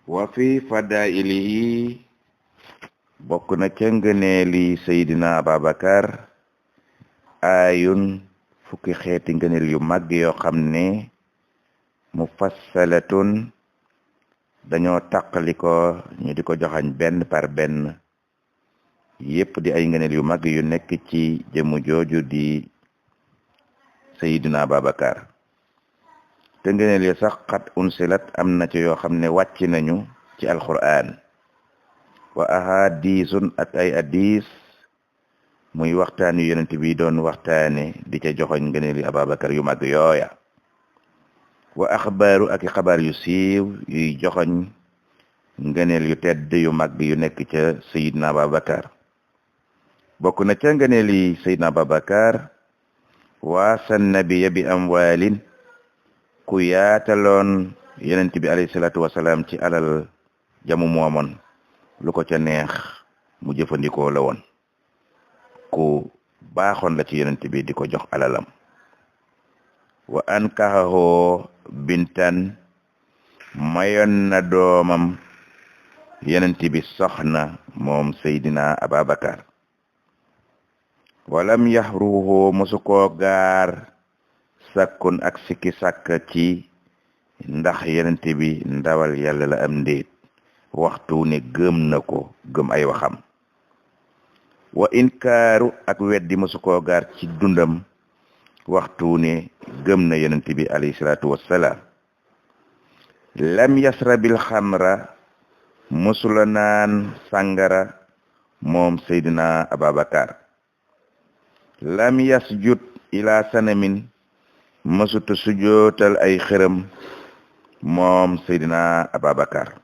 wa fi fadailihi bokk na ca ngëneeli Seydina Ababakar ayun fukki xeeti ngëneel yu mag yoo xam ne mufassalatun dañoo tàqali ko ñu di ko joxañ benn par benn yépp di ay ngëneel yu mag yu nekk ci jëmu jooju di Seydina Ababakar te ngëneel yi sax xat unsilat am na ci yoo xam ne wàcc nañu ci alquran wa ahadisun ak ay hadis muy waxtaan yu yonent bi doon waxtaane di ca joxoñ ngëneel yi Ababakar yu mag yooya wa axbaaru ak xabaar yu siiw yuy joxoñ ngëneel yu tedd yu mag yu nekk ca Seydina Ababakar bokk na ca ngëneel yi Seydina Ababakar waasan nabiya bi amwaalin ku yaataloon yonent bi alayhi salaatu wasalaam ci alal jamu moomoon lu ko ca neex mu jëfandikoo la woon ku baaxoon la ci yonent bi di ko jox alalam wa ankahahu bintan mayoon na doomam yonent bi soxna moom Seydina Ababakar walam yaxruhu mosu koo gaar sakkun ak sikki sàkk ci ndax yonent bi ndawal yàlla la am ndéet waxtu ne gëm na ko gëm ay waxam wa inkaaru ak weddi mosu koo gaar ci dundam waxtu ne gëm na yonent bi alayhi salaatu wassalaam lam yasrabil xamra mosula naan sàngara moom Seydina Ababakar lam yasjud ila sanamin mësuta sujootal ay xërëm moom Seydina Ababakar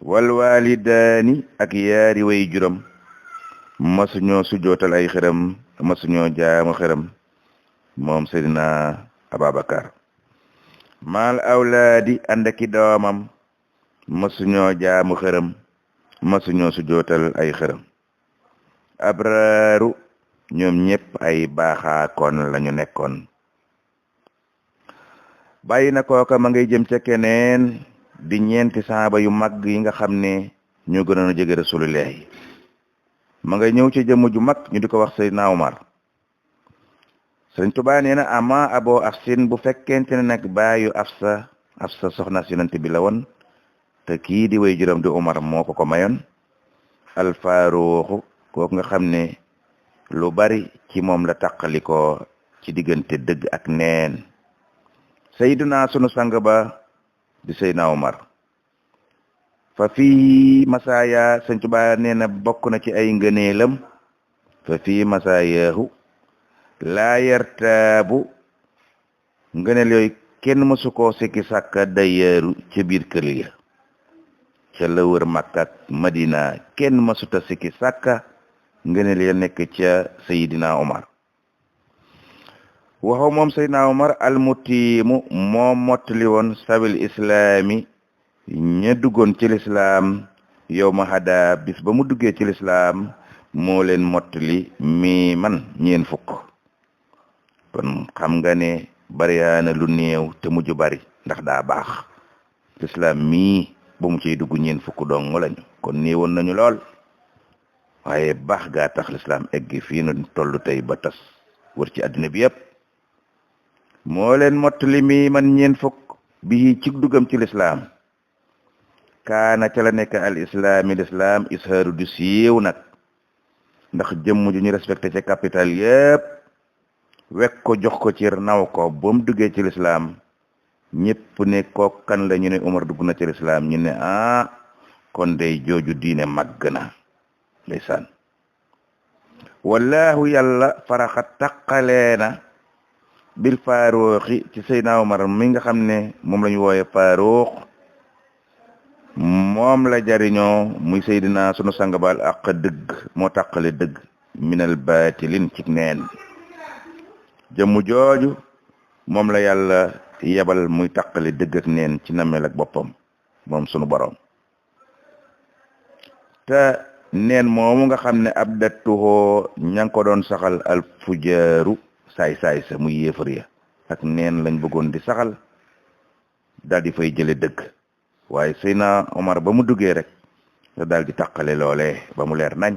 wal walidaani ak yaari way juram mësuñoo sujootal ay xërëm mësuñoo jaamu xërëm moom Seydina Ababakar maal awlaadi ànd aki doomam mësuñoo jaamu xërëm mësuñoo sujootal ay xërëm abraaru ñoom ñépp ay baaxaakoon lañu nekkoon bàyyi na kooka ma ngay jëm ca keneen di ñeenti saaba yu mag yi nga xam ne ñoo gënoon a jege Rasulullah ma ngay ñëw ci jëmm ju mag ñu di ko wax Seydina Omar Sëriñ Tuubaa nee na ama abo afsin bu fekkente ne nag baayu Afsa soxna si Yonent bi la woon te kii di way juróom di Omar moo ko mayoon alfaaruuxu kooku nga xam ne lu bari ci moom la tàqalikoo ci diggante dëgg ak neen Seydina sunu sang ba di Seydina Omar fa fii masaaya Sëriñ Tuubaa nee na bokk na ci ay ngëneelam fa fii masaayahu laa yartaabu ngëneel yooyu kenn mësu koo sikki sàkka dayeeru ca biir kër ya ca la wër Makka ak Madina kenn mësuta sikki sàkka ngëneel ya nekk ca Seydina Omar waxaw moom Seydina Omar almutiimu moo mottali woon sabil islaami ña duggoon ci lislaam yow ma hada bis ba mu duggee ci lislaam moo leen mottali mi man ñeen fukk kon xam nga ne bariyaana lu néew te mujj bari ndax daa baax lislaam mii ba mu ciy dugg ñeen fukk dong lañu kon néewoon nañu lool waaye baax gaa tax lislaam eggi fii nu tollu tey ba tas wër ci àddina bi yépp moo leen mottali mi man ñeen fukk bi ci duggam ci lislaam kaana ca la nekk al islaami lislaam ishaaru du siiw nag ndax jëmm ju ñu respecté ca capital yépp wekk ko jox ko ci naw ko ba mu duggee ci lislaam ñépp ne ko kan la ñu ne Umar dugg na ci lislaam ñu ne kon day jooju diine màgg na ndeysaan wallahu yàlla faraxa taqaleena bil faaruuxi ci Seydina Omar mi nga xam ne moom la ñu wooye faaruux moom la jariñoo muy Seydina sunu sang baal ak dëgg moo tàqale dëgg minal baatilin ci neen jëmu jooju moom la yàlla yebal muy tàqale dëgg ak neen ci namel ak boppam moom sunu borom te neen moomu nga xam ne ab dattuhoo ña ngi ko doon saxal al fujaaru saay sa muy yéefar ya ak neen lañ bëggoon di saxal daal di fay jële dëgg waaye Seydina Omar ba mu duggee rek nga daal di tàqale loolee ba mu leer nañ